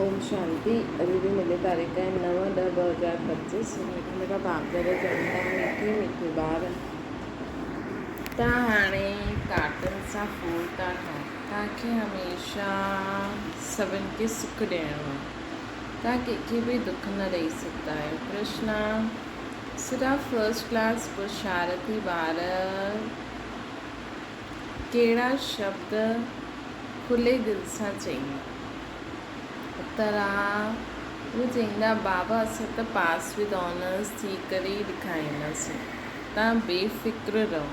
اوم شانتي اڄ جي ملي تاريخ آهي نو ڏهه 2025. مٺا مٺا باپ دادا چون ٿا مٺي مٺي ٻار تان هاڻي ڪاٽن سان ڦول ٿا ٺاهو. توهان کي هميشه سڀن کي سک ڏيڻو آهي. توهان ڪنهن کي به دک نه ڏئي سگهندا آهيو. پرشن، سدا فرسٽ ڪلاس پرشارٿي ٻار ڪهڙا شبد کلي دل سان چئيندا؟ اتر، هو چئيندا، بابا اسان ته پاس ود آنرز ٿي ڪري ئي ڏيکارينداسين، توهان بي فڪر رهو.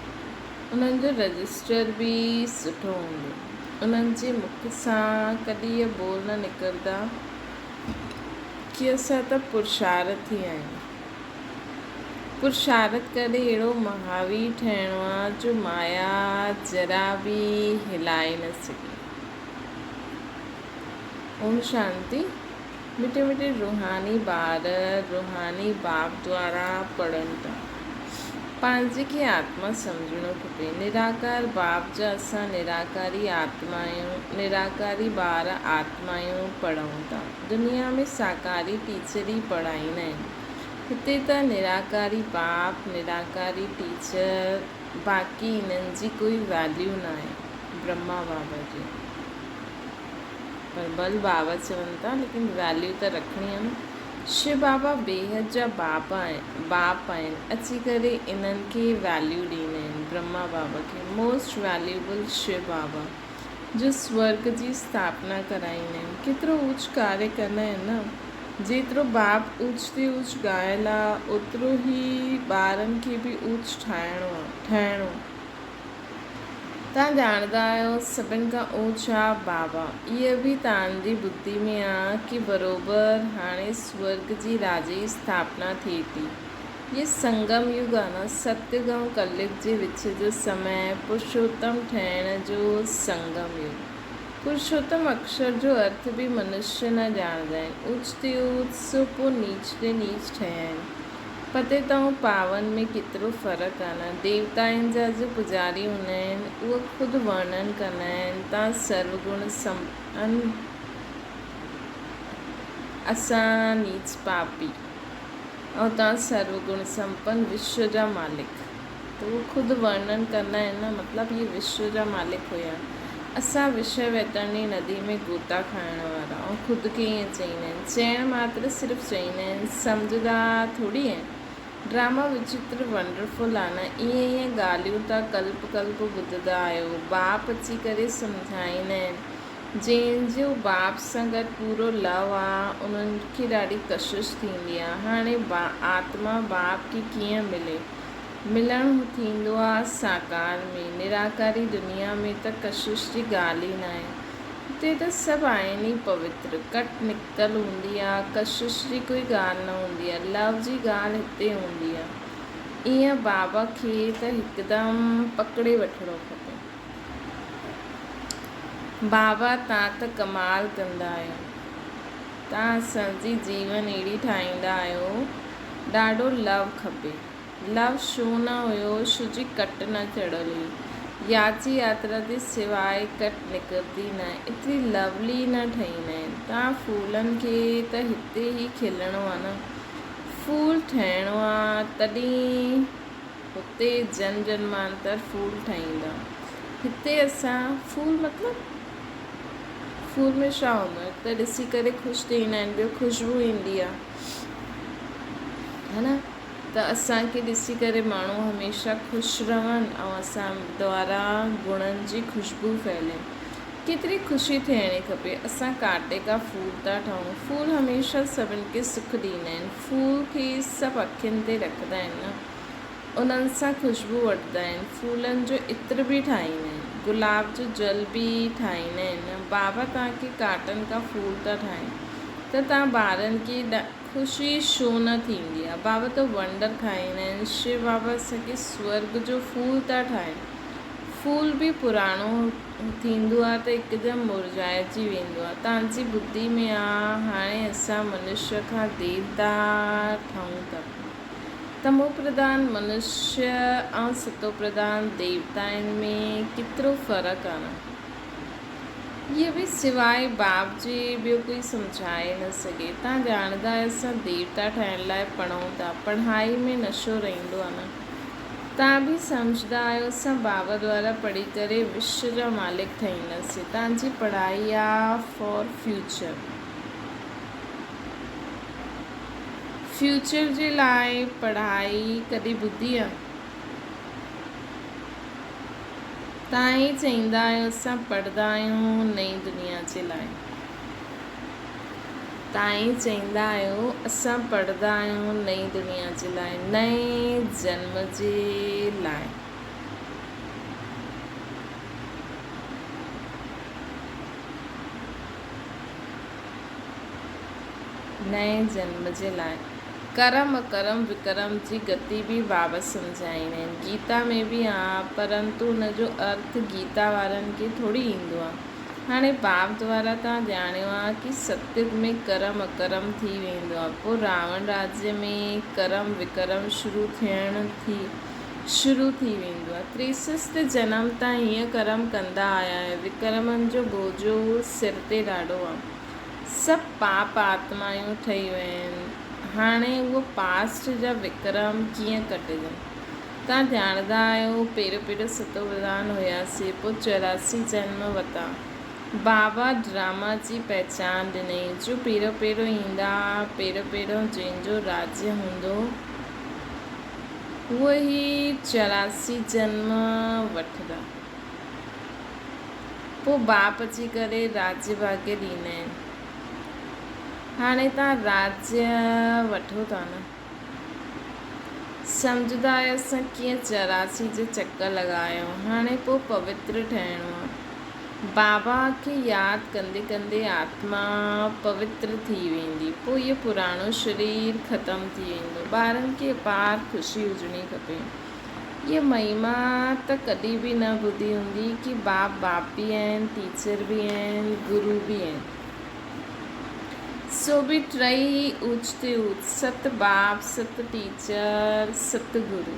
انهن جو رجسٽر به سٺو هوندو. انهن جي مک سان ڪڏهن اهي ٻول نه نڪرندا ڪي اسان ته پرشارٿي آهيون. پرشارٿ ڪري اهڙو مهاوير ٺهڻو آ جو مايا ذرا به هلائي نه سگهي. اوم شانتي. مٺي مٺي روحاني ٻار روحاني باپ دوارا پڙهن ٿا. پنهنجي کي آتما سمجهڻو کپي. نراڪار باپ جا اسان نراڪاري آتما آهيون. نراڪاري ٻار آتما آهيون پڙهون ٿا. دنيا ۾ ساڪاري ٽيچر ئي پڙهائيندا آهن. هتي ته نراڪاري باپ، نراڪاري ٽيچر، باقي انهن جي ڪوئي ويليو ناهي. برهما بابا جي. پر ڀل بابا چون ٿا ليڪن ويليو ته رکڻي آهي نه. شو بابا بيحد جا باپ باپ آهن اچي ڪري انهن کي ويليو ڏيندا آهن برهما بابا کي موسٽ ويليوبل شو بابا جو سورگ جي اسٿاپنا ڪرائيندا آهن ڪيترو اوچ ڪاريه ڪندا آهن نه جيترو باپ اوچ تي اوچ ڳايل آهي اوترو ئي ٻارن کي به اوچ ٺاهڻو آهي ٺهڻو توهان ڄاڻندا آهيو سڀن کان اوچا بابا. اهو به توهان جي ٻڌي ۾ آ ڪي بروبر هاڻي سورڳ جي راجي اسٿاپنا ٿئي ٿي. هي سنگم يگ آ نه ستيگ ۽ ڪليگ جي وچ جو سمي پرشوتم ٺهڻ جو سنگم يگ. پرشوتم اڪشر جو ارٿ به منشيه نه ڄاڻندا آهن. اوچ تي اوچ سو پوء نيچ تي نيچ ٺهيا آهن. پتي تئون پاون ۾ ڪيترو فرق آ نه. ديوتائن جا جو پوڄاري هوندا آهن اهي خود ورڻن ڪندا آهن تان سرو گڻ سمپن اسان نيچ پاپي ۽ تان سرو گڻ سمپن وشو جا مالڪ ته اهي خود ورڻن ڪندا آهن نه مطلب اهي وشو جا مالڪ هيا. اسان وشيه ويترڻي ندي ۾ غوطا کائڻ وارا ۽ خود کي ائين چئيندا آهن. چئڻ ماتر صرف چئيندا آهن، سمجهندا ٿوري آهن. ڊراما وچتر ونڊرفل آ نه. ائين ائين ڳالهيون ٿا ڪلپ ڪلپ ٻڌندا آهيو. باپ اچي ڪري سمجهائيندا آهن. جنهن جو باپ سان گڏ پورو لو آ انهن کي ڏاڍي ڪشش ٿيندي آ. هاڻي آتما باپ کي ڪيئن ملي؟ ملڻ ٿيندو آ ساڪار ۾، نراڪاري دنيا ۾ ته ڪشش جي ڳالهه ئي ناهي. هتي ته سڀ آهن ئي پوتر، ڪٽ نڪتل هوندي آ، ڪشش جي ڪوئي ڳالهه نه هوندي آ، لو جي ڳالهه هتي هوندي آ. ايئن بابا کي ته هڪدم پڪڙي وٺڻو کپي. بابا تان ته ڪمال ڪندا آهيو. تان اسان جي جيون اهڙي ٺاهيندا آهيو. ڏاڍو لو کپي. لو شو نه هيو، شو جي ڪٽ نه چڙهيل هئي. ياچي ياترا تي سواء ڪٽ نڪرندي نه، ايتري لولي نه ٺهيندا آهن. توهان ڦولن کي ته هتي ئي کلڻو آ نه. ڦول ٺهڻو آ تڏهن هتي جن جنمانتر ڦول ٺهيندا. هتي اسان ڦول مطلب ڦول ۾ ڇا هوندو آهي؟ هڪ ته ڏسي ڪري خوش ٿي ويندا آهن، ٻيو خوشبو ايندي آ. ها نه ته اسان کي ڏسي ڪري ماڻهو هميشه خوش رهن ۽ اسان دوارا گڻن جي خوشبو ڦهلي. ڪيتري خوشي ٿيڻي کپي. اسان ڪانٽي کا ڦول ٿا ٺاهون. ڦول هميشه سڀن کي سک ڏيندا آهن. ڦول کي سڀ اکين تي رکندا آهن نه. انهن سان خوشبو وٺندا آهن. ڦولن جو عطر به ٺاهيندا آهن. گلاب جو جل به ٺاهيندا آهن نه. بابا توهان کي ڪانٽن کان ڦول ٿا ٺاهين ته توهان ٻارن کي خوشي ڇو نه ٿيندي آ. بابا ته ونڊر کائيندا آهن. شو بابا اسان کي سورڳ جو ڦول ٿا ٺاهين. ڦول به پراڻو ٿيندو آ ته هڪدم مرجهائجي ويندو آ. توهان جي ٻڌي ۾ آ هاڻي اسان منشيه کان ديوتا ٺهون ٿا. تمو پرڌان منشيه ۽ ستو پرڌان ديوتائن ۾ ڪيترو فرق آ نه. اهي به سواء باپ جي ٻيو ڪوئي سمجهائي نه سگهي. تان ڄاڻندا آهيو اسان ديوتا ٺاهڻ لاء پڙهون ٿا. پڙهائي ۾ نشو رهندو آهي نه. تان به سمجهندا آهيو اسان بابا دوارا پڙهي ڪري وشو جا مالڪ ٺهينداسين. تان جي پڙهائي آ فار فيوچر. فيوچر جي لاء پڙهائي ڪڏهن ٻڌي آ؟ تان ئي چئيندا آهيو اسان پڙهندا آهيون نئين دنيا جي لاء. تان ئي چئيندا آهيو اسان پڙهندا آهيون نئين دنيا جي لاء نئين جنم جي لاء. نئين جنم جي لاء. ڪرم اڪرم وڪرم جي گتي به بابا سمجهائيندا آهن. گيتا ۾ به آ پرنتو ان جو ارٿ گيتا وارن کي ٿوري ايندو آ. هاڻي باب دوارا توهان ڄاڻيو آ ڪي ستيگ ۾ ڪرم اڪرم ٿي ويندو آ پوء راوڻ راجيه ۾ ڪرم وڪرم شروع ٿيڻ ٿي شروع ٿي ويندو آ. تريسست جنم تان هيئن ڪرم ڪندا آيا آهيو. وڪرمن جو بوجو سر تي ڏاڍو آ. سڀ پاپ آتمايون ٺهي ويون آهن. هاڻي اهو پاسٽ جا وڪرم ڪيئن ڪٽجن؟ توهان ڄاڻندا آهيو پهريون پهريون ستو پرڌان هياسين پوء 84 جنم وتا. بابا ڊراما جي پهچان ڏنئي جو پهريون پهريون ايندا پهريون پهريون جنهن جو راجيه هوندو اهو ئي 84 جنم وٺندا. پوء باپ اچي ڪري راجيه ڀاڳيه ڏيندا آهن. هاڻي توهان راجيه وٺو ٿا نه. سمجهندا آهيو اسان ڪيئن 84 جا چڪر لڳايا آهيون. هاڻي پوء پوتر ٺهڻو آهي. بابا کي ياد ڪندي ڪندي آتما پوتر ٿي ويندي. پوء اهو پراڻو شرير ختم ٿي ويندو. ٻارن کي اپار خوشي هجڻي کپي. هيء مهما ته ڪڏهن به نه ٻڌي هوندي ڪي باپ باپ به آهن، ٽيچر به آهن، گرو به آهن. سو به ٽئي اوچ تي اوچ، ست باپ، ست ٽيچر، ست گرو.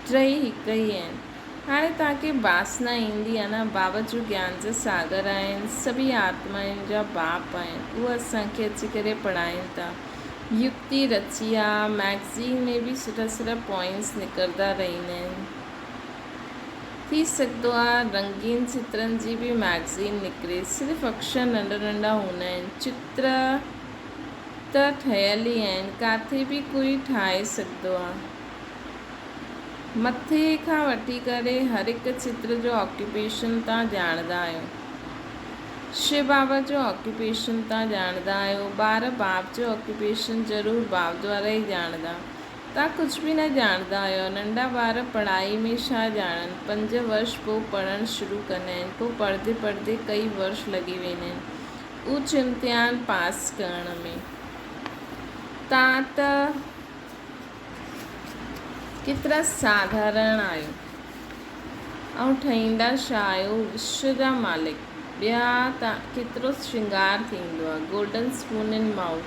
ٽئي هڪ ئي آهن. هاڻي توهان کي باسنا ايندي آهي نه، بابا جو گيان جا ساگر آهن، سڀئي آتمائن جا باپ آهن، اهي اسان کي اچي ڪري پڙهائين ٿا. يڪتي رچي آ، مئگزين ۾ به سٺا سٺا پوائنٽس نڪرندا رهندا آهن. ٿي سگهندو آ رنگين چترن جي به مئگزين نڪري، صرف اڪشر ننڍا ننڍا هوندا آهن، چتر ته ٺهيل ئي آهن، ڪاٿي به ڪوئي ٺاهي سگهندو آ. مٿي کان وٺي ڪري هر هڪ چتر جو آڪيوپيشن توهان ڄاڻندا آهيو. شو بابا جو آڪيوپيشن توهان ڄاڻندا آهيو. ٻار باپ جو آڪيوپيشن ضرور باپ دوارا ئي ڄاڻندا. توهان ڪجهه به نه ڄاڻندا آهيو. ننڍا ٻار پڙهائي ۾ ڇا ڄاڻن. پنج ورش پوء پڙهڻ شروع ڪندا آهن. پوء پڙهندي پڙهندي ڪئي ورش لڳي ويندا آهن اوچ امتحان پاس ڪرڻ ۾. توهان ته. ڪيترا ساڌارڻ آهيو ۽ ٺهيندا ڇا آهيو وشو جا مالڪ ٻيا ته ڪيترو شنگار ٿيندو آ گولڊن اسپون ان مائوٿ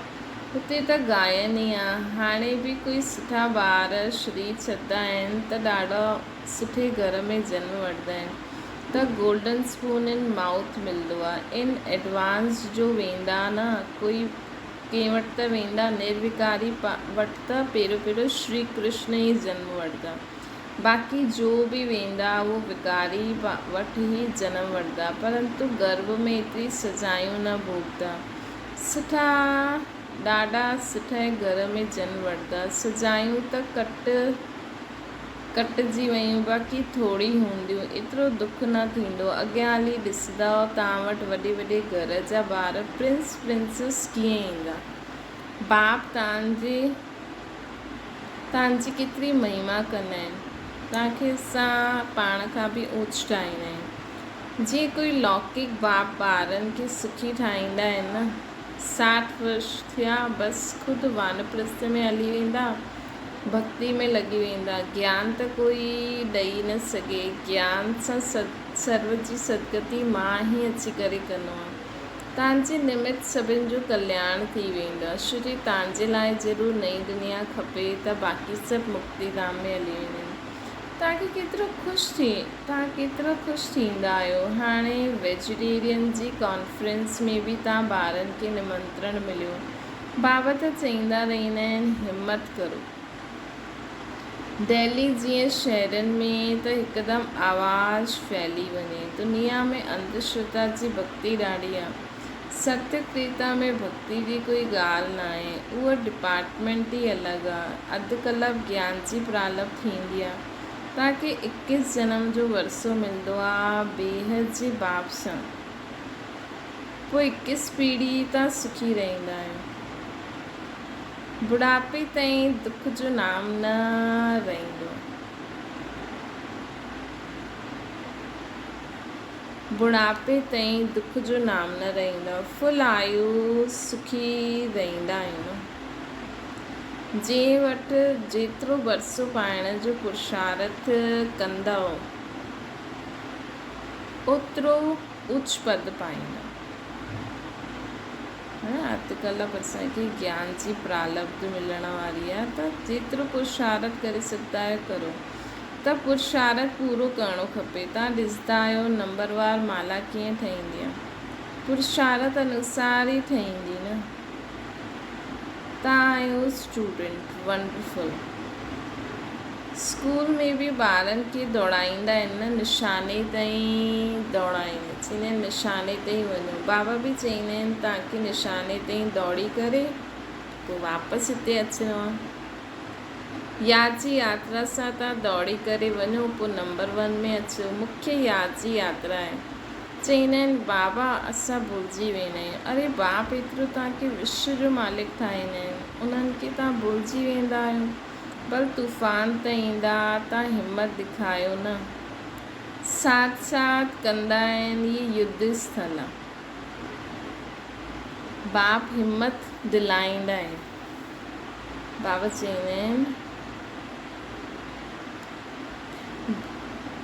هتي ته گائن ئي آ هاڻي به ڪوئي سٺا ٻار شرير ڇڏدا آهن ته ڏاڍا سٺي گهر ۾ جنم وٺندا آهن ته گولڊن اسپون ان مائوٿ ملندو آ ان ايڊوانس جو ويندا نه ڪوئي ڪنهن وٽ ته ويندا نروڪاري وٽ ته پهريون پهريون شري ڪرشن ئي جنم وٺندا. باقي جو به ويندا اهو وڪاري وٽ ئي جنم وٺندا. پرنتو گرڀ ۾ ايتري سزايون نه ڀوڳندا. سٺا ڏاڍا سٺي گهر ۾ جنم وٺندا. سزايون ته ڪٽ ڪٽجي ويون باقي ٿوري هونديون. ايترو دک نه ٿيندو. اڳيان هلي ڏسندؤ توهان وٽ وڏي وڏي گهر جا ٻار پرنس پرنسس ڪيئن ايندا. باپ توهان جي توهان جي ڪيتري مهما ڪندا آهن. توهان کي اسان پاڻ کان به اوچ ٺاهيندا آهن. جيئن ڪوئي لوڪڪ باپ ٻارن کي سکي ٺاهيندا آهن نه. 60 ورش ٿيا بس خود وانپرست ۾ هلي ويندا. ڀڳتي ۾ لڳي ويندا. گيان ته ڪوئي ڏئي نه سگهي. گيان سان سرو جي سدگتي مان ئي اچي ڪري ڪندو آهيان. توهان جي نمت سڀن جو ڪلياڻ ٿي ويندو آهي. شري توهان جي لاء ضرور نئين دنيا کپي ته باقي سڀ مڪتي ڌام ۾ هلي وڃن. توهان کي ڪيترو خوش ٿي توهان ڪيترو خوش ٿيندا آهيو. هاڻي ويجيٽيرين جي ڪانفرنس ۾ به توهان ٻارن کي نمنترڻ مليو. بابا ته چئيندا رهندا آهن همت ڪرو. دهلي جيئن شهرن ۾ ته هڪدم آواز ڦهلي وڃي. دنيا ۾ انڌشرڌا جي ڀڳتي ڏاڍي آ. ستيگ تريتا ۾ ڀڳتي جي ڪوئي ڳالهه ناهي، اهو ڊپارٽمينٽ ئي الڳ آ. اڌ ڪلپ گيان جي پرالپ ٿيندي آ. توهان کي اڪيس جنم جو ورثو ملندو آ بيحد جي باپ سان. پوء اڪيس پيڙهي توهان سکي رهندا آهيو. بڙهاپي تائين دک جو نام نه رهندو. بڙهاپي تائين دک جو نام نه رهندو. فل آيو سکي رهندا آهيون نه. جنهن وٽ جيترو ورثو پائڻ جو پرشارٿ ڪندؤ اوترو اوچ پد پائيندؤ. اڌ ڪلپ اسان کي گيان جي پرالبڌ ملڻ واري آهي ته جيترو پرشارٿ ڪري سگهندا آهيو ڪرو. ته پرشارٿ پورو ڪرڻو کپي. توهان ڏسندا آهيو نمبروار مالا ڪيئن ٺهيندي آهي. پرشارٿ انوسار ئي ٺهيندي نه. توهان آهيو اسٽوڊنٽ. ونڊرفل. اسڪول ۾ به ٻارن کي ڊوڙائيندا آهن نه نشاني تائين ڊوڙائيندا چئيندا آهن نشاني تائين وڃو. بابا به چئيندا آهن توهان کي نشاني تائين ڊوڙي ڪري پوء واپس هتي اچڻو آهي. ياد جي ياترا سان تان دوڙي ڪري وڃو پوء نمبر ون ۾ اچو. مکيه ياد جي ياترا آهي. چئيندا آهن بابا اسان ڀلجي ويندا آهيون. اري باپ ايترو توهان کي وشو جو مالڪ ٺاهيندا آهن انهن کي توهان ڀلجي ويندا آهيو. ڀل طوفان ته ايندا توهان همت ڏيکايو نه. ساٿ ساٿ ڪندا آهن هي يڌ اسٿل آ. باپ همت دلائيندا آهن. بابا چئيندا آهن،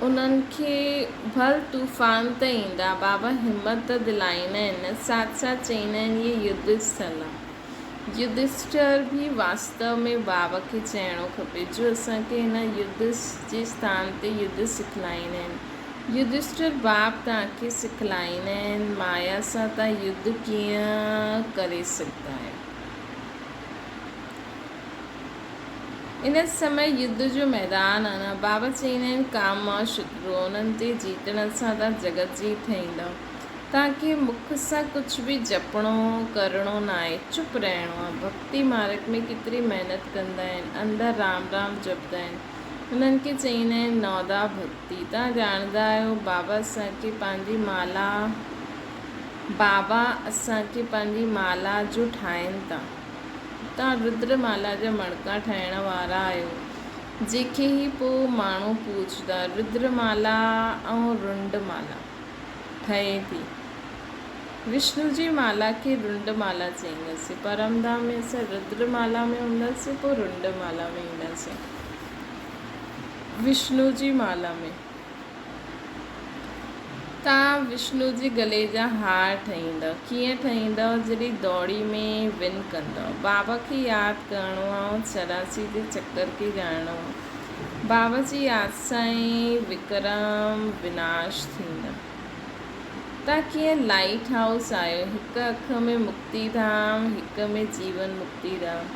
انهن کي ڀل طوفان ته ايندا، بابا همت ته دلائيندا آهن نه، ساٿ ساٿ چئيندا آهن هي يڌ اسٿل آ. يڌشٺر به واستو ۾ بابا کي چئڻو کپي جو اسان کي هن يڌ جي اسٿان تي يڌ سکلائيندا آهن. يڌشٺر باپ توهان کي سکلائيندا آهن مايا سان توهان يڌ ڪيئن ڪري سگهندا آهيو. ان سمي يڌ جو ميدان آ نه. بابا چئيندا آهن ڪام مان شترو انهن تي جيتڻ سان تان جڳت جيت ٺهيندؤ. تان کي مک سان ڪجهه به جپڻو ڪرڻو ناهي چپ رهڻو آ. ڀڳتي مارگ ۾ ڪيتري محنت ڪندا آهن اندر رام رام جپدا آهن. انهن کي چئيندا آهن نودا ڀڳتي. تان ڄاڻندا آهيو بابا اسان کي پنهنجي مالا بابا اسان کي پنهنجي مالا جو ٺاهين ٿا. توهان ردر مالا جا مڻڪا ٺاهڻ وارا آهيو، جنهن کي ئي پوء ماڻهو پوڄندا. ردر مالا ۽ رنڊ مالا ٺهي ٿي. وشنو جي مالا کي رنڊ مالا چئينداسين. پرم ڌام ۾ اسان ردر مالا ۾ هونداسين، پوء رنڊ مالا ۾ اينداسين. وشنو جي مالا ۾. تان وشنو جي گلي جا هار ٺهيندؤ. ڪيئن ٺهيندؤ؟ جڏهن دوڙي ۾ ون ڪندؤ. بابا کي ياد ڪرڻو آ ۽ 84 جي چڪر کي ڄاڻڻو آ. بابا جي ياد سان ئي وڪرم وناش ٿيندا. تان ڪيئن لائيٽ هائوس آهيو؟ هڪ اک ۾ مڪتي ڌام، هڪ ۾ جيون مڪتي ڌام.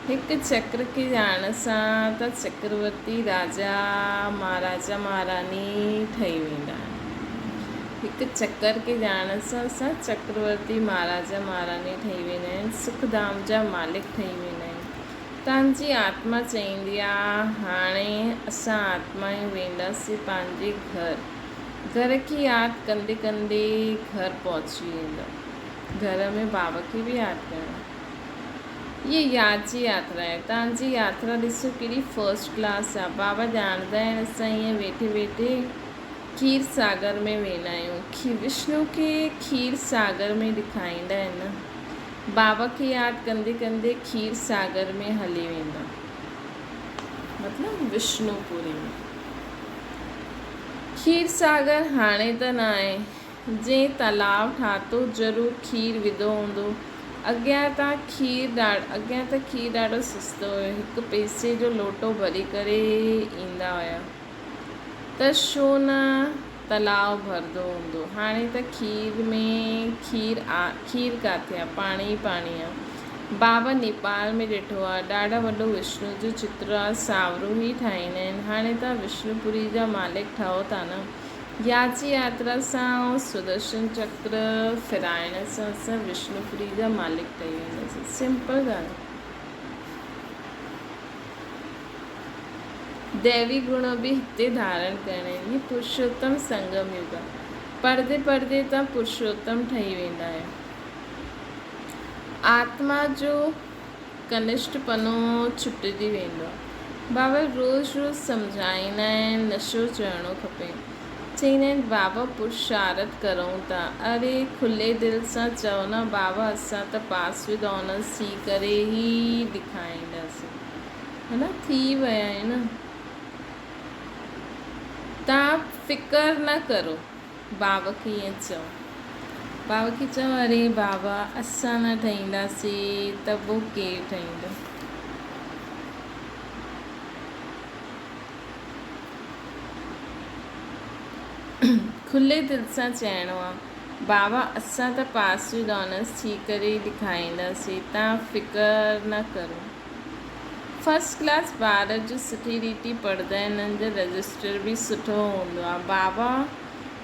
هڪ چڪر کي ڄاڻڻ سان ته چڪرورتي راجا، مهاراجا، مهاراڻي ٺهي ويندا آهن. هڪ چڪر کي ڄاڻڻ سان اسان چڪرورتي مهاراجا، مهاراڻي ٺهي ويندا آهيون، سک ڌام جا مالڪ ٺهي ويندا آهيون. تان جي آتما چئيندي آ، هاڻي اسان آتمائون وينداسين پنهنجي گهر. گهر کي ياد ڪندي ڪندي گهر پهچي ويندؤ. گهر ۾ بابا کي به ياد ڪرڻو. هيء ياد جي ياترا آهي. توهان جي ياترا ڏسو ڪيڏي فرسٽ ڪلاس آ. بابا ڄاڻندا آهن اسان ائين ويٺي ويٺي کير ساگر ۾ ويندا آهيون. وشنو کي کير ساگر ۾ ڏکائيندا آهن نه. بابا کي ياد ڪندي ڪندي کير ساگر ۾ هلي ويندا. مطلب وشنو پوري ۾. کير ساگر هاڻي ته ناهي. جنهن تلاء ٺاتو ضرور کير وڌو هوندو. اڳيان ته کير اڳيان ته کير ڏاڍو سستو هيو. هڪ پئسي جو لوٽو ڀري ڪري ايندا هيا. ته ڇو نه تلاء ڀرندو هوندو. هاڻي ته کير ۾ کير آ، کير ڪاٿي آ، پاڻي ئي پاڻي آ. بابا نيپال ۾ ڏٺو آ، ڏاڍا وڏو وشنو جو چتر آ، سانورو ئي ٺاهيندا آهن. هاڻي توهان وشنو پوري جا مالڪ ٺهو ٿا نه. ياچي ياترا سان ۽ سدرشن چڪر ڦيرائڻ سان اسان وشنو پوري جا مالڪ ٺهي وينداسين. سمپل ڳالهه. ديوي گڻ به هتي ڌارڻ ڪرڻا آهن. هي پرشوتم سنگم يگ آهي. پڙهندي پڙهندي توهان پرشوتم ٺهي ويندا آهيو. آتما جو ڪنشٽ پنو ڇٽجي ويندو آهي. بابا روز روز سمجهائيندا آهن نشو چڙهڻو کپي. چئيندا آهن بابا پرشارٿ ڪرون ٿا. اري کلي دل سان چئو نه بابا اسان ته پاس ود آنرس ٿي ڪري ئي ڏکائينداسين. ها نه ٿي ويا آهيون نه. توهان فڪر نه ڪرو. بابا کي ائين چئو. بابا کي چئو اري بابا اسان نه ٺهينداسين ته پوء ڪير ٺهيندو. کلي دل سان چئڻو آ بابا اسان ته پاس ود آنرس ٿي ڪري ئي ڏکائينداسين توهان فڪر نه ڪرو. فرسٽ ڪلاس ٻار جو سٺي ريتي پڙهندا آهن انهن جو رجسٽر به سٺو هوندو آهي بابا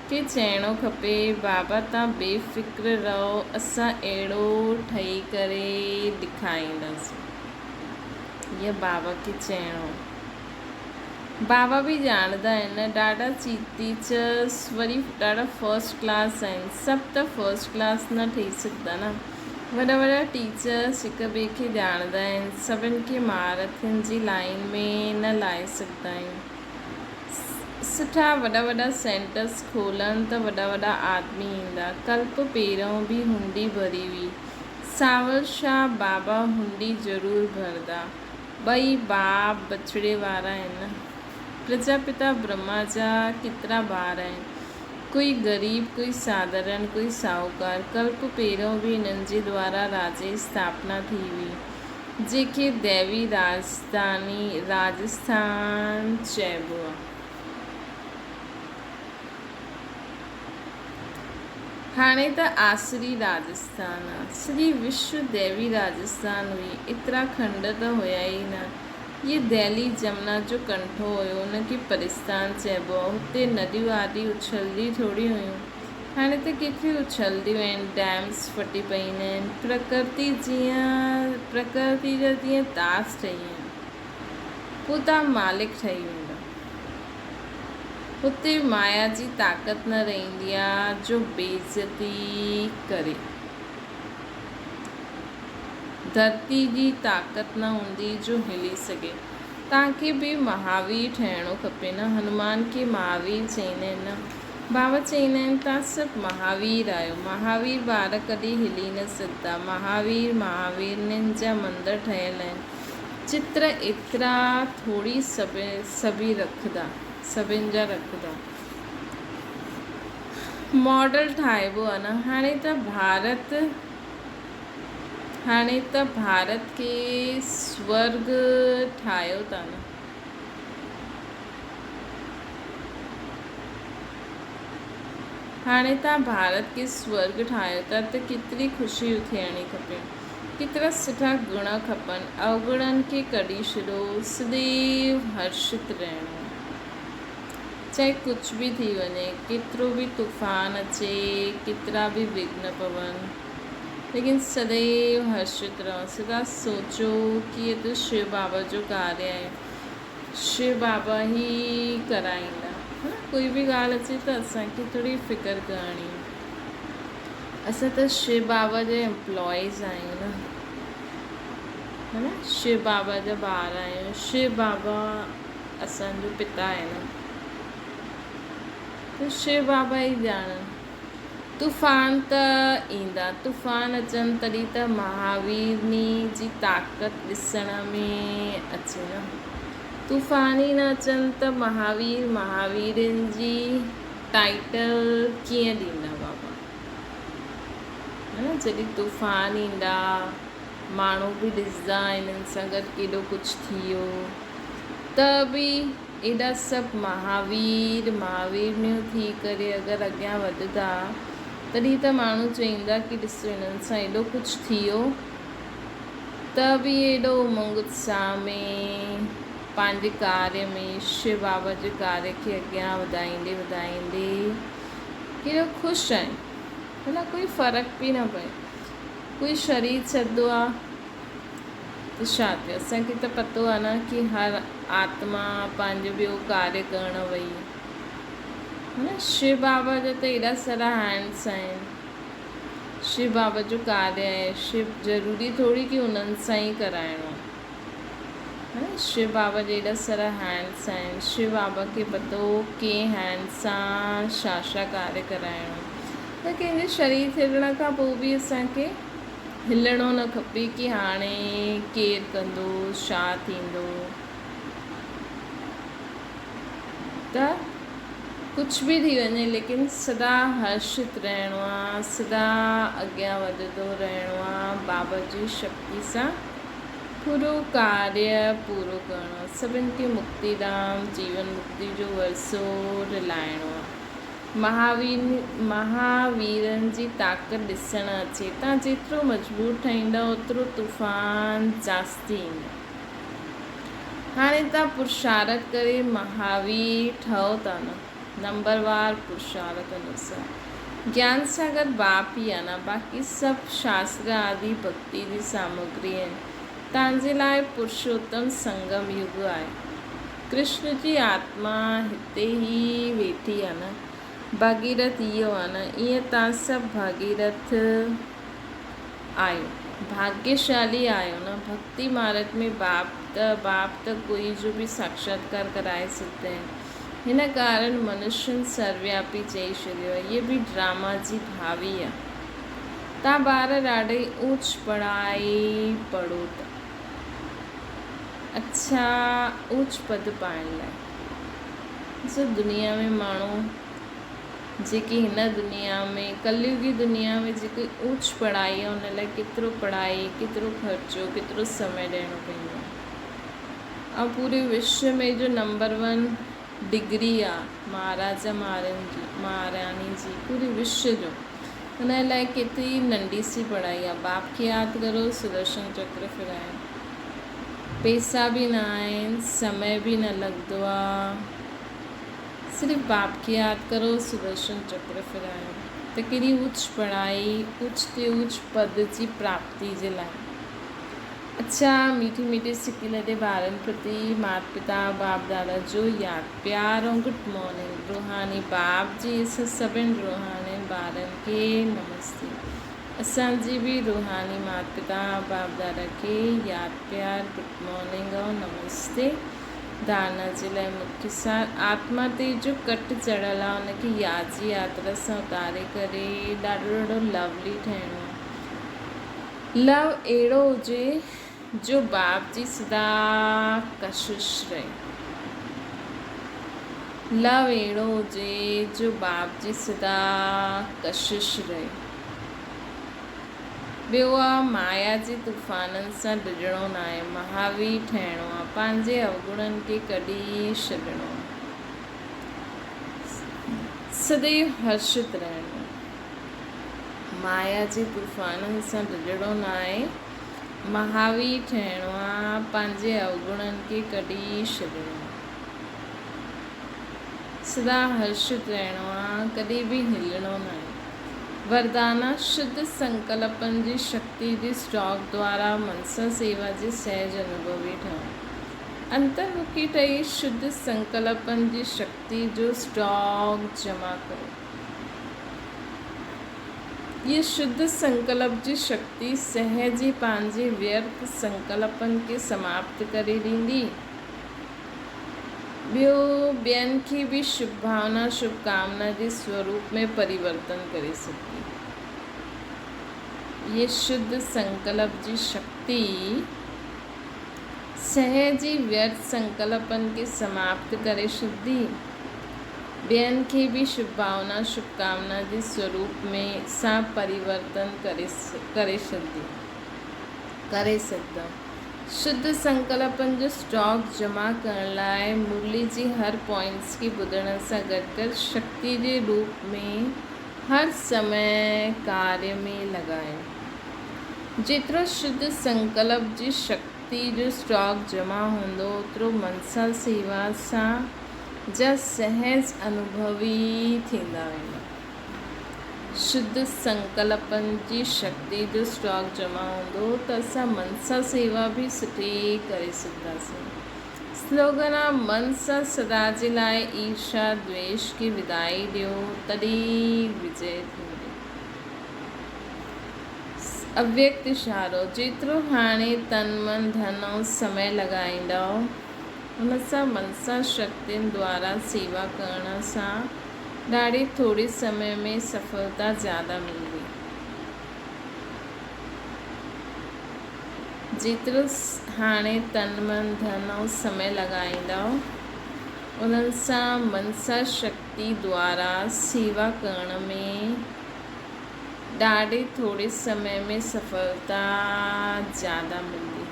کي چئڻو کپي بابا توهان بي فڪر رهو اسان اهڙو ٺهي ڪري ڏکائينداسين ائين بابا کي چئڻو بابا به ڄاڻندا آهن نه ڏاڍا ٽيچرس وري ڏاڍا فرسٽ ڪلاس آهن سڀ ته فرسٽ ڪلاس نه ٺهي سگهندا نه وڏا وڏا ٽيچرس هڪ ٻئي کي ڄاڻندا آهن، سڀن کي مهارٿين جي لائين ۾ نه لاهي سگهندا آهيون. سٺا وڏا وڏا سينٽرس کولن ته وڏا وڏا آدمي ايندا. ڪلپ پهريون به هنڊي ڀري هئي. سانول شاهه بابا هنڊي ضرور ڀرندا. ٻئي باپ بڇڙي وارا آهن نه. پرجاپتا برهما جا ڪيترا ٻار آهن. ڪوئي غريب، ڪوئي ساڌارڻ، ڪوئي ساهوڪار. ڪلپ پهريون به انهن جي دوارا راجيه اسٿاپنا ٿي هئي، جنهن کي ديوي راجڌاني، راجسٿان، چئبو آهي. هاڻي ته آسري راجسٿان آ. سڄي وشو ديوي راجسٿان هئي. اترا کنڊ ته هيا ئي نه. هيء دهلي جمنا جو ڪنٺو هيو، ان کي پرستان چئبو هو. هتي نديون آدي اڇلديون ٿوري هيون. هاڻي ته ڪيتريون اڇلديون آهن، ڊيمز ڦٽي پئيندا آهن. پرڪرتي جيئن پرڪرتي جا جيئن داس ٺهي ويا آهن. پوء توهان مالڪ ٺهي ويندا. هتي مايا جي طاقت نه رهندي آ جو بيعزتي ڪري. ڌرتي جي طاقت نه هوندي جو هلي سگهي. توهان کي به مهاوير ٺهڻو کپي نه. هنومان کي مهاوير چئيندا آهن نه. بابا چئيندا آهن توهان سڀ مهاوير آهيو. مهاوير ٻار ڪڏهن هلي نه سگهندا. مهاوير مهاويرنين جا مندر ٺهيل آهن. چتر ايترا ٿوري سڀئي رکندا. سڀن جا رکندا. ماڊل ٺاهبو آهي نه. هاڻي ته ڀارت. هاڻي ته ڀارت کي سورڳ ٺاهيو ٿا نه. هاڻي توهان ڀارت کي سورڳ ٺاهيو ٿا ته ڪيتري خوشي ٿيڻي کپي. ڪيترا سٺا گڻ کپن. اوگڻن کي ڪڍي ڇڏو. سديو هرشت رهڻو. چاهي ڪجهه به ٿي وڃي، ڪيترو به طوفان اچي، ڪيترا به وگهن پون، ليڪن سديو هرشت رهو. سدا سوچو ڪي هي ته شو بابا جو ڪاريه آهي، شو بابا ئي ڪرائيندا. ها نه ڪوئي به ڳالهه اچي ته اسان کي ٿوري فڪر ڪرڻي. اسان ته شو بابا جا امپلائيز آهيون نه، ها نه شو بابا جا ٻار آهيون، شو بابا اسان جو پتا آهي نه ته شو بابا ئي ڄاڻن. طوفان ته ايندا، طوفان اچن تڏهن ته مهاويرني جي طاقت ڏسڻ ۾ اچي نه. طوفان ئي نه اچن ته مهاوير مهاويرن جي ٽائيٽل ڪيئن ڏيندا بابا. ها نه جڏهن طوفان ايندا ماڻهو به ڏسندا انهن سان گڏ ڪيڏو ڪجهه ٿي ويو. ته به ايڏا سڀ مهاوير مهاويرنيون ٿي ڪري اگر اڳيان وڌندا تڏهن ته ماڻهو چئيندا ڪي ڏسو هنن سان ايڏو ڪجهه ٿيو ته به ايڏو امنگ اتساهه ۾ پنهنجي ڪاريه ۾ شو بابا جي ڪاريه کي اڳيان وڌائيندي وڌائيندي ڪيڏو خوش آهن. ڀلا ڪوئي فرق به نه پئي. ڪوئي شرير ڇڏندو آ ته ڇا ٿيو؟ اسان کي ته پتو آ نه ڪي هر آتما پنهنجو ٻيو ڪاريه ڪرڻ وئي. نه شو بابا جا ته ايڏا سارا هينڊس آهن. شو بابا جو ڪاريه آهي. شو ضروري ٿوري ڪي انهن سان ئي ڪرائڻو آ. شو بابا جا ايڏا سارا هينڊس آهن. شو بابا کي پتو هو ڪنهن هينڊ سان ڇا ڇا ڪاريه ڪرائڻو. ته ڪنهن جي شرير ڇڏڻ کان پوء به اسان کي هلڻو نه کپي ڪي هاڻي ڪير ڪندو ڇا ٿيندو. ته ڪجهه به ٿي وڃي ليڪن سدا هرشت رهڻو آ، سدا اڳيان وڌندو رهڻو آ، بابا جي شڪتي سان پورو ڪاريه پورو ڪرڻو آ، سڀن کي مڪتي ڌام، جيون مڪتي جو ورثو رلائڻو آ. مهاوير مهاويرن جي طاقت ڏسڻ اچي تان جيترو مضبوط ٺهيندا اوترو طوفان جاستي ايندا. هاڻي تان پرشارٿ ڪري مهاوير ٺهو ٿا نه، نمبروار پرشارٿ انوسار. گيان ساگر باپ ئي آ نه، باقي سڀ شاستر آدي ڀڳتي جي سامگري آهن. تان جي لاء پرشوتم سنگم يگ آهي. ڪرشن جي آتما هتي ئي ويٺي آ نه، ڀاڳيرٿ اهو آ نه، ائين تان سڀ ڀاڳيرٿ آهيو. ڀاڳيشالي آهيو نه. ڀڳتي مارگ ۾ باپ ته باپ ته ڪوئي جو به ساڪشاتڪار ڪرائي سگهندا آهن. هن ڪارڻ منشين سروياپي چئي ڇڏيو آهي. هيء به ڊراما جي ڀاوي آهي. تان ٻار ڏاڍي اوچ پڙهائي پڙهو ٿا. اڇا اوچ پد پائڻ لاء. ڏسو دنيا ۾ ماڻهو جيڪي هن دنيا ۾ ڪليوگي دنيا ۾ جيڪي اوچ پڙهائي آهي ان لاء ڪيترو پڙهائي ڪيترو خرچو ڪيترو سمي ڏيڻو پوندو آهي ۽ پوري وشو ۾ جو نمبر ون ڊگري آهي مهاراجا مهارن جي مهاراڻي جي پوري وشو جو ان لاء ڪيتري ننڍي سي پڙهائي آهي باپ کي ياد ڪرو سدرشن چڪر ڦرايو پيسا به نه آهن سمي به نه لڳندو آهي. صرف باپ کي ياد ڪرو، سدرشن چڪر ڦيرايو ته ڪهڙي اوچ پڙهائي، اوچ تي اوچ پد جي پراپتي جي لاء. اڇا ميٺي ميٺي سڪيلڌي ٻارن پرتي مات پتا باپ دادا جو ياد پيار ۽ گڊ مارننگ روحاني باپ جي اسان سڀن روحانين ٻارن کي نمستي اسان جي به روحاني مات پتا باپ دادا کي ياد پيار گڊ مارننگ ۽ نمستي. ڌارڻا جي لاء مکيه سار آتما تي جو ڪٽ چڙهيل آهي ان کي ياد جي ياترا سان اتاري ڪري ڏاڍو ڏاڍو لولي ٺهڻو آهي. لو اهڙو هجي جو باپ جي سدا ڪشش رهي. لو اهڙو هجي جو باپ جي سدا ڪشش رهي. ٻيو آ مايا جي طوفانن سان ڊڄڻو ناهي، مهاوير ٺهڻو آ، پنهنجي اوگڻن کي ڪڍي ڇڏڻو آ، سديو هرشت رهڻو آ. مايا جي طوفانن سان ڊڄڻو ناهي، مهاوير ٺهڻو آ، پنهنجي اوگڻن کي ڪڍي ڇڏڻو آ. سدا هرشت رهڻو آ، ڪڏهن به هلڻو ناهي. وردانا شڌ سنڪلپن جي شڪتي جي اسٽاڪ دوارا منسا سيوا جي سهج انوڀوي ٺهو. انترمکي ٺهي شڌ سنڪلپن جي شڪتي جو اسٽاڪ جمع ڪريو. هيء شڌ سنڪلپ جي شڪتي سهج ئي پنهنجي ويرٿ سنڪلپن کي سماپت ڪري ڏيندي. ٻيو ٻين کي به شڀ ڀاونا شڀ ڪامنا جي سوروپ ۾ پريورتن ڪري سگهبي. هيء شڌ سنڪلپ جي شڪتي سهج ئي ويرٿ سنڪلپن کي سماپت ڪري ڇڏندي. ٻين کي به شڀ ڀاونا شڀ ڪامنا جي سوروپ ۾ سان پريورتن ڪري ڇڏندي. ڪري سگهندؤ. شڌ سنڪلپن جو اسٽاڪ جمع ڪرڻ لاء مرلي جي هر پوائنٽس کي ٻڌڻ سان گڏ گڏ شڪتي جي روپ ۾ هر سمي ڪاري ۾ لڳايو. جيترو شڌ سنڪلپ جي شڪتي جو اسٽاڪ جمع هوندو اوترو منسا سيوا سان جا سهج انوڀوي ٿيندا ويندا. شڌ سنڪلپن جي شڪتي جو اسٽاڪ جمع هوندو ته اسان منسا سيوا به سٺي ڪري سگهنداسين. سلوگن آ من سان سدا جي لاء ايرشا دويش کي ودائي ڏيو تڏهن وجئه ٿيندي. اويڪت اشارو، جيترو هاڻي تن من ڌن ۽ سمي لڳائيندؤ ان سان منسا شڪتين دوارا سيوا ڪرڻ سان ڏاڍي ٿوري سمي ۾ سڦلتا زياده ملندي. جيترو هاڻي تن من ڌن ۽ سمي لڳائيندؤ، انهن سان منسا شڪتي دوارا سيوا ڪرڻ ۾ ڏاڍي ٿوري سمي ۾ سڦلتا زياده ملندي.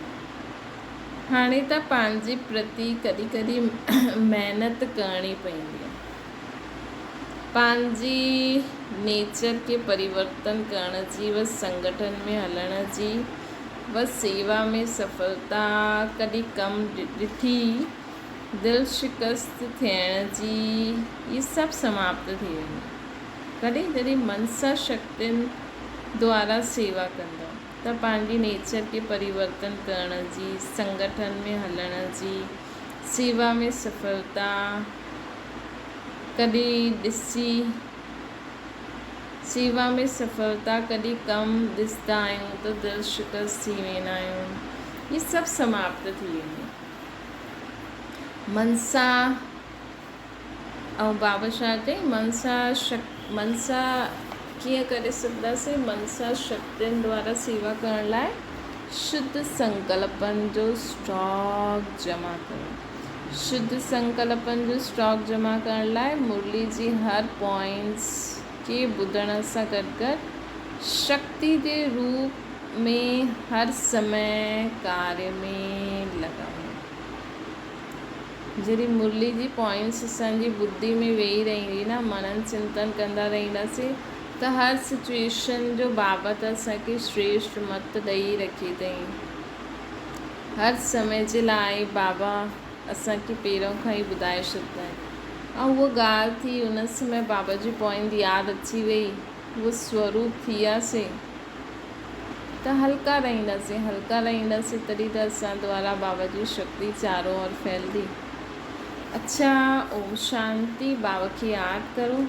هاڻي ته پنهنجي پرتي ڪڏهن ڪڏهن محنت ڪرڻي پوندي آهي. پنهنجي نيچر کي پريورتن ڪرڻ جي و سنگٺن ۾ هلڻ جي و سيوا ۾ سڦلتا ڪڏهن ڪم ڏٺي دل شڪست ٿيڻ جي هي سڀ سماپت ٿي ويندي. ڪڏهن جڏهن منسا شڪتين دوارا سيوا ڪندؤ ته پنهنجي نيچر کي پريورتن ڪرڻ جي سنگٺن ۾ هلڻ جي سيوا ۾ سڦلتا ڪڏهن ڏسي سيوا ۾ سڦلتا ڪڏهن ڪم ڏسندا آهيون ته دل شڪست ٿي ويندا آهيون. هي سڀ سماپت ٿي ويندو. منسا ۽ بابا شاهه چيائين منسا شڪ منسا ڪيئن ڪري سگهنداسين؟ منسا شڪتين دوارا سيوا ڪرڻ لاء شڌ سنڪلپن جو اسٽاڪ جمع ڪريو. شڌ سنڪلپن جو اسٽاڪ جمع ڪرڻ لاء مرلي جي هر پوائنٽس کي ٻڌڻ سان گڏ گڏ شڪتي جي روپ ۾ هر سمي ڪاري ۾ لڳايو. جڏهن مرلي جي پوائنٽس اسان جي ٻڌي ۾ ويهي رهندي نه منن چنتن ڪندا رهنداسين ته هر سچوئيشن جو بابت اسان کي شريشٽ مت ڏئي رکي اٿئي. هر سمي جي لاء بابا اسان کي پهريون کان ئي ٻڌائي ڇڏندا آهن ۽ اها ڳالهه ٿي ان سمي بابا جي پوائنٽ ياد اچي وئي اهو سوروپ ٿي وياسين ته هلڪا رهنداسين هلڪا رهنداسين تڏهن ته اسان دوارا بابا جي شڪتي چارو اور ڦهلدي. اڇا اوم شانتي بابا کي ياد ڪرو.